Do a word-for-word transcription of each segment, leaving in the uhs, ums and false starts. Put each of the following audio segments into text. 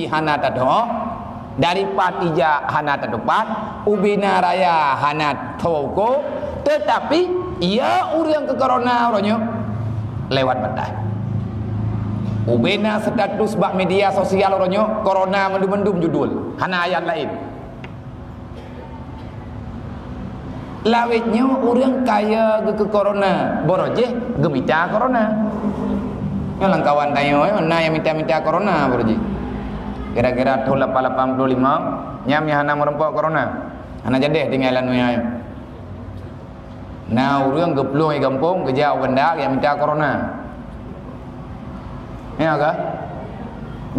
hana tatu'oh, dari pat ija hana tatupat, ubena raya hana teuko, teutapi ya ureuëng keu corona uroe nyoe lewat batai. Ubena status bak media sosial uroe nyoe corona mandum-mandum judul, hana ayat laén. Lawét nyoe ureuëng kaya geukeu corona, baroe jih geumita corona. Nyoe lam kawan tanyoe, na nyang mita-mita corona baroe jih. Kira-kira thon lapan lapan puluh lima, nyang hana meureumpok corona. Hana jadeh tinggai lam dunia nyoe. Na ureuëng geuplueng di gampông, geujak u banda, geujak mita corona. Ya ka?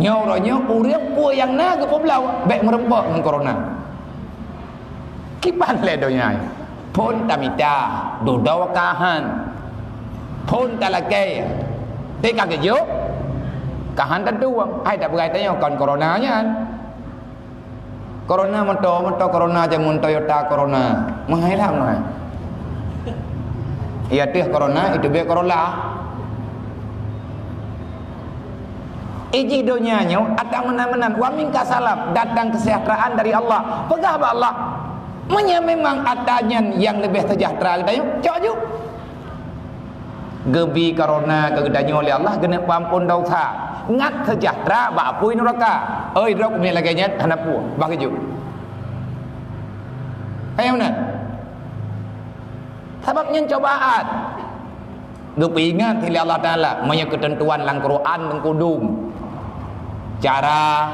Nyoe uroe nyoe ureuëng peue nyang na geupeubloe, bék meureumpok ngon corona. Kiban lé donya nyoe. Phon tamita, dudoe ka han. Phon talakée. Teuka geujok, ka han tatueng. Hai tapeugah tanyoe kon corona nyan. Corona moto, moto corona jameun Toyota Corona. Meuhai lah meuhai. Iya teuh corona, itu be Corolla. Ijih donya nyoe ata meunan-meunan, wa minka salam, datang kesejahteraan dari Allah. Peugah bak Allah, meunyo memang ata nyan nyang leubeh sejahtera geutanyoe, cok ju. Geubi corona keu geutanyoe lé Allah, geuneuk peuampon desya, ngat sejahtera bak apui nuraka. Oi, droe keumiet lagée nyan hana peue, bah geujok. Hai meunan. Sabab nyan cobaan. Geupeuingat lé Allah Taala, meunyoe keuteuntuan lam Quran meukudum. Cara,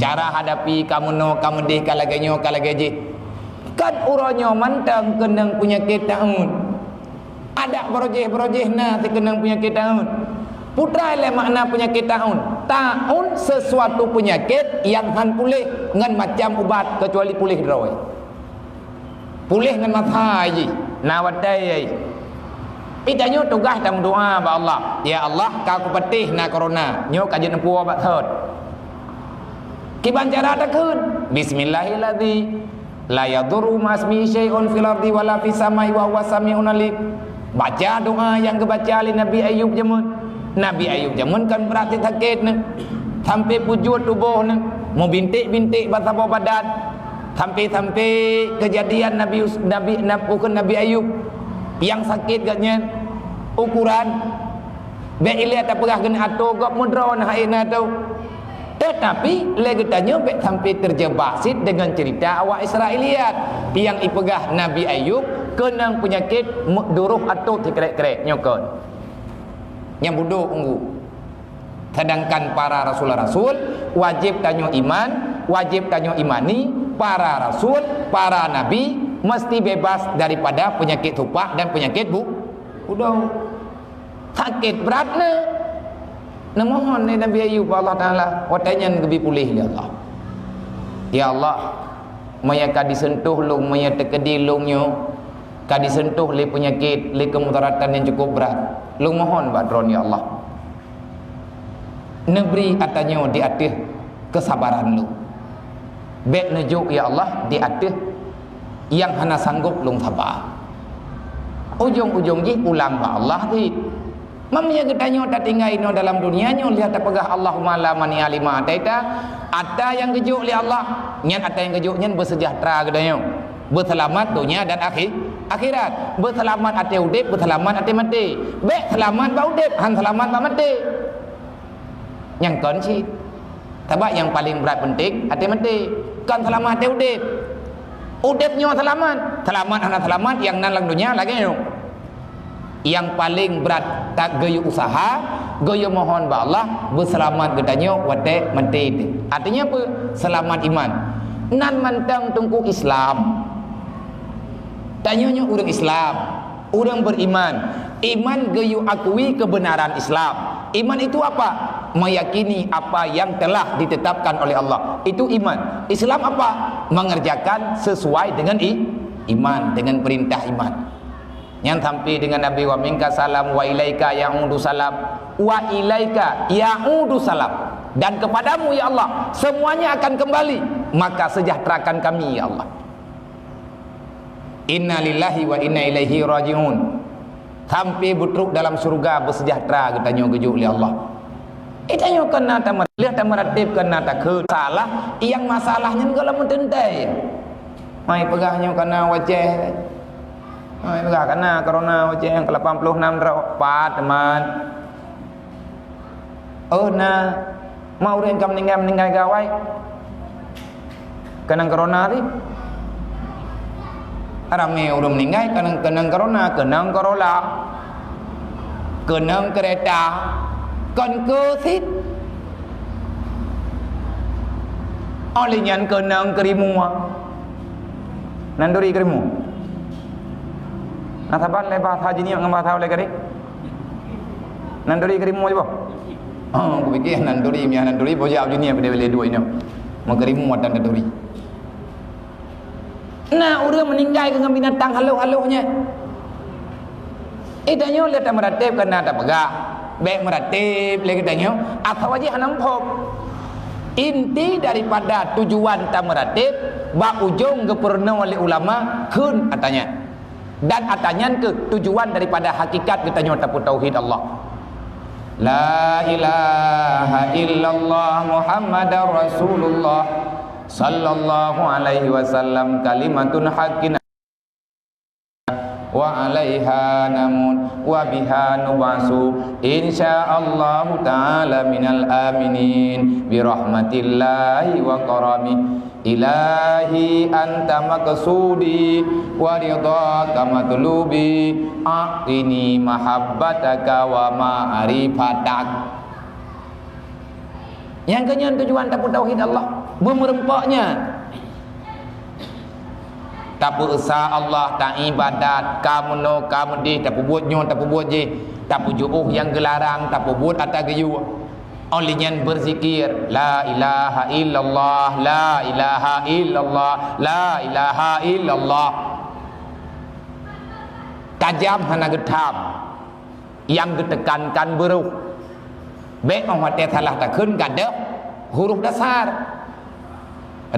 cara hadapi ka meunoe, ka meudeh, ka lagée nyoe, ka lagée jih. Kan uroe nyoe mantong keunong peunyakét taun. Adak beurojéh-beurojéh na sikeunong peunyakét taun. Peue treuk lé makna peunyakét taun? Taun sesuatu peunyakét nyang han puléh ngon macam ubat keucuali puléh droe. Puléh ngon masa jih, na watée jih. Ih, tanyoe tugaih tameudoa bak Allah, "Ya Allah, ka kupatéh na corona, nyoe ka jeuet neupuwoe bak thot." Kiban cara takheun, "Bismillahilladzi la yadurru ma'asmihi syai'un fil ardi wala fis samai wa huwas sami'un alim." Baca doa nyang geubaca lé Nabi Ayub jameun. Nabi Ayub jameun kan brat sakét nyan, sampai pujot tuboh nyan, meubinték-binték bak saboh badan, sampai-sampai keujadian Nabi Yus-, Nabi, na-, bukon Nabi Ayub nyang sakét geuh nyan ukuran, bék ilée tapeugah keuneuk atô gob meudroe na hai na teuh. Teutapi lé geutanyoe bék sampai teujebak cit deungon ceurita awak Israeliat nyang ipeugah Nabi Ayub keunong peunyakét me-, duroh atôt sikrek-krek nyoe kon. Nyang budok unggu. Sedangkan para rasul-rasul wajéb tanyoe iman, wajéb tanyoe imani, para rasul, para nabi meusti bebas daripada peunyakét supak dan peunyakét bu-, budok. Sakét brat na. Neumohon lé Nabi Ayub bak Allah Taala, watée nyan geubi puléh lé Allah. "Ya Allah, meunyo ka diseuntoh lôn, meunyo teukeudi lôn nyoe ka diseuntoh lé peunyakét, lé keumudaratan nyang cukup brat, lôn mohon bak Droeneuh, ya Allah, neubri ata nyoe di ateueh keusabaran lôn." Bék neujok, ya Allah, di ateueh nyang hana sanggob lôn saba. Ujong-ujong jih pulang bak Allah cit. Meunyo geutanyoe tatinggai inoe dalam dunia nyoe, lheueh tapeugah, "Allahumma la mani'a lima ataita," ata nyang geujok lé Allah, nyan ata nyang geujok nyan beuseujahtra geutanyoe, beuseulamat donya dan akhi-, akhirat, beuseulamat até udeb, beuseulamat até maté. Bék seulamat bak udeb, han seulamat bak maté. Nyang kon cit. Sabab nyang paleng brat peunteng até maté, kon seulamat até udeb. Udeb nyoe seulamat, seulamat hana seulamat nyang na lam donya lagée nyoe. Nyang paleng brat that geuyue useuha, geuyue mohon bak Allah beuseulamat geutanyoe watée maté teuh. Artinya peue? Seulamat iman. Nan mantong teungku Islam. Tanyoe nyoe ureuëng Islam. Ureuëng beriman, iman geuyue akui kebenaran Islam. Iman itu apa? Meyakini apa yang telah ditetapkan oleh Allah. Itu iman. Islam apa? Mengerjakan sesuai dengan i-, iman, dengan perintah iman. Nyan sampai dengan Nabi, "Wa minka salam wa ilaika ya'udu salam, wa ilaika ya'udu salam." Dan kepadamu, ya Allah, semuanya akan kembali, maka sejahterakan kami, ya Allah. Inna lillahi wa inna ilaihi raji'un. Sampai beutrok dalam syurga beuseujahtra geutanyoe geujok lé Allah. Eh, tanyoe kon na tameuratib, kon na takheun. Salah, nyang masalah nyan gohlom meuteuntèe. Hai peugah nyoe kana wajéh. Hai peugah kana corona wajéh nyang ke lapan puluh enam droe, pat teuma. Oh na, ma ureueng ka meuninggai, meuninggai gawai. Keunong corona teuh. Ramé ureueng meuninggai keunong, keunong corona, keunong Corolla, keunong keureta, kon keu sit. Óh lheueh nyan keunong keurimua. Nan turi keurimua. Na saban lé bahasa jih nyoe ngon bahasa ulèe gadéh. Nan turi keurimua jih boh. Oh, kupikir nan turi, meunan nan turi, boh jaweueb jih nyoe beda-beda dua inoe. Meukeurimu matan taturi. Na ureueng meuninggai keu ngon binatang haloh-haloh nyan. Eh, tanyoe lé tameuratib kana tapeugah. Bèk meuratib lé geutanyoe, asai wajéh hana muphom. Inti daripada tujuan tameuratib, bak ujong geupeurunoe lé ulama kheun ata nyan. Dan ata nyan keuh tujuan daripada hakikat geutanyoe tapeutauhid Allah. La ilaha illallah Muhammadar Rasulullah sallallahu alaihi wasallam kalimatun haqqin wa alaiha namut wa biha nub'asu insyaallahu ta'ala minal aminin bi rahmatillahi wa karamih. Ilahi anta maqsudi wa ridhaka matlubi, a'tini mahabbataka wa ma'rifatak. Nyang keu nyan tujuan tapeutauhid Allah, beumeureumpok nyan. Tapeuesa Allah, taibadat, ka meunoe, ka meudéh, tapeubuet nyoe, tapeubuet jéh, tapeujiôh nyang geularang, tapeubuet ata geuyue. Óh lheueh nyan beuzikir, la ilaha illallah, la ilaha illallah, la ilaha illallah. Tajam hana geutham, nyang geuteukankan beuroh. Bèk óh watèe salah takheun gadôh huruf dasar.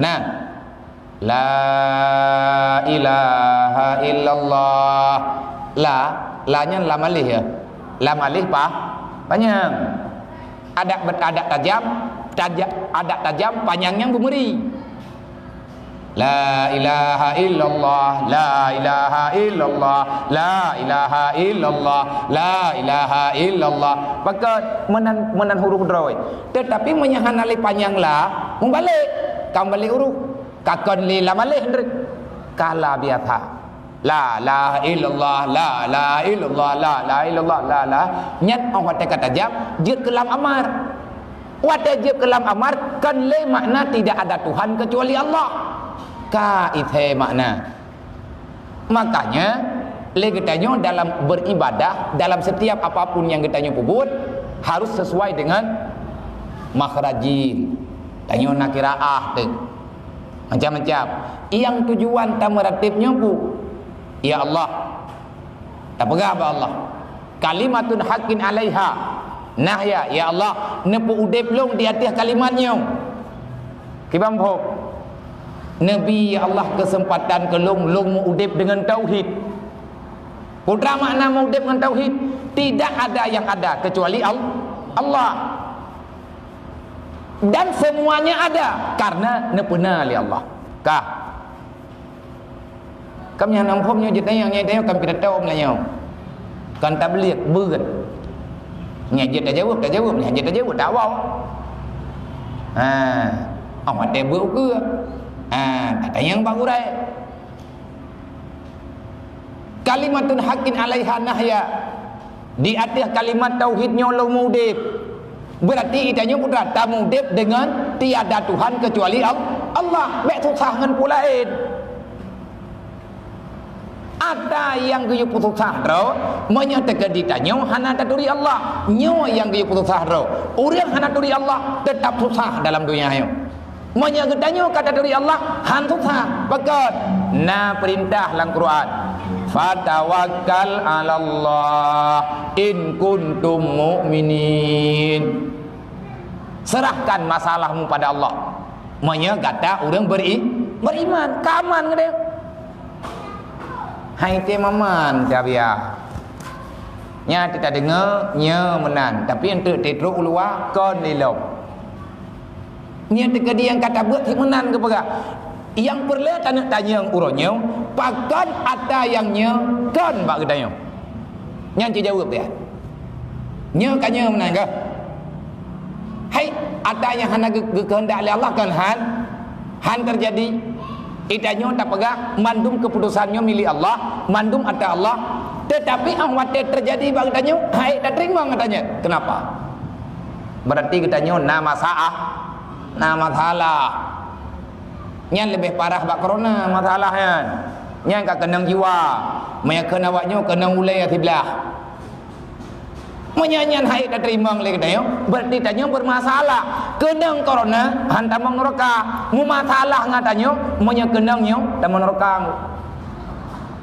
Nah, la ilaha illallah. La, la nyan lam alif ya. Lam alif pa-, panyang. Adak bet-, adak tajam, taja-, adak tajam panyang nyang beumeuri. La ilaha illallah, la ilaha illallah, la ilaha illallah, la ilaha illallah. Pakon meunan, meunan huruf droe. Teutapi meunyoe hana lé panyang la, mubalek. Ka mubalek huruf. Ka kon lé lam alif ndrek. Ka la biasa. La ilaha illallah, la ilaha illallah, la ilaha illallah, la la. Nyan óh watèe ka tajam, jeuet keu lam amar. Watèe jeuet keu lam amar, kon lé makna tidak ada Tuhan kecuali Allah. Ka ithèe makna. Makanya, lé geutanyoe dalam beribadah, dalam setiap apapun nyang geutanyoe peubuet, harus sesuai dengan makhrajin. Tanyoe na qiraah teuk. Macam-macam. Nyang tujuan tameuratib nyoe peue? Ya Allah. Tapeugah bak Allah. Kalimatun haqqin alaiha nahya, ya Allah, neupeuudeb lôn di ateueh kalimat nyoe. Kiban phom. Neubi, ya Allah, keuseumpatan keu lôn, lôn meu-udeb deungon tauhid. Peue makna meu-udeb ngon tauhid? Tidak ada yang ada kecuali Al-, Allah. Dan semuanya ada karena neupeuna lé Allah. Ka. Kam nyan hana muphom nyoe jeuet nyan, nyan nyoe kan pidato meunyoe. Kan tabliek, beuet. Nyan jeuet tajaweueb, tajaweueb, nyan jeuet tajaweueb, dakwah. Ha, oh watèe beuet ukeue. Ha, tatanyong bak gurèe. Kalimatun haqqin alaiha nahya. Di ateueh kalimat tauhid nyoe lôn meu-udeb. Beurati geutanyoe peue teuma tamu-udeb deungon tiada Tuhan kecuali Al-, Allah. Bèk susah ngon peue laén. Ata nyang geuyue peususah droe, meunyoe teukeudi tanyoe hana taturi Allah, nyoe nyang geuyue peususah droe. Ureueng hana turi Allah, teutap susah dalam donya nyoe. Meunyoe geutanyoe ka taturi Allah, han susah. Pakon? Na peurintah lam Quran, "Fatawakkal 'alallah in kuntum mu'minin." Serahkan masalahmu pada Allah. Meunyoe gata ureueng beri-, beriman, ka aman geutanyoe. Hai teuh maman, Cabia. Nyan teuka deungoe nyoe meunan, tapi enteuk teutrok u luwa kon lé lom. Nyan teuka di nyang ka tabeuet si meunan geupeugah. Nyang peureulée taneuk tanyong uroe nyoe, pakon ata nyang nyoe kon bak geutanyoe? Nyan cit jaweueb ya. Nyoe ka nyoe meunan kah? Hai, ata nyang hana geu-, geukeuheundak lé Allah kan han, han teujadi. Geutanyoe tapeugah mandum keuputosan nyoe milék Allah, mandum ata Allah. Teutapi 'oh watée teujadi bak geutanyoe, hai tateurimong geutanyoe. Keunapa? Beurati geutanyoe na masalah, na masalah. Nyan leubeh parah bak korona masalah nyan. Nyan ka keunong jiwa. Meunyo kheun awak nyoe keunong ulée siblah. Meunyo nyan hai tateurimong lé geutanyoe, beurati tanyoe beurmasalah. Keunong korona han tamong neuraka. Meumasalah ngon tanyoe, meunyo keunong nyoe tamong neuraka.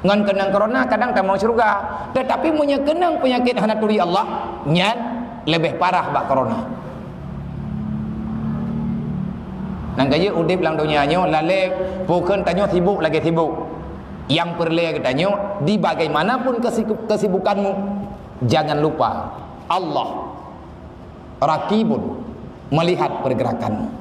Ngon keunong korona kadang tamong syeuruga. Teutapi meunyo keunong peunyakét hana turi Allah, nyan leubeh parah bak korona. Nyang ka jeuet udeb lam donya nyoe lalée, pakon tanyoe sibok lagée sibok. Nyang peureulée geutanyoe di bagaimanapun kesi-, kesibukanmu, jangan lupa Allah Raqibun, melihat pergerakanmu.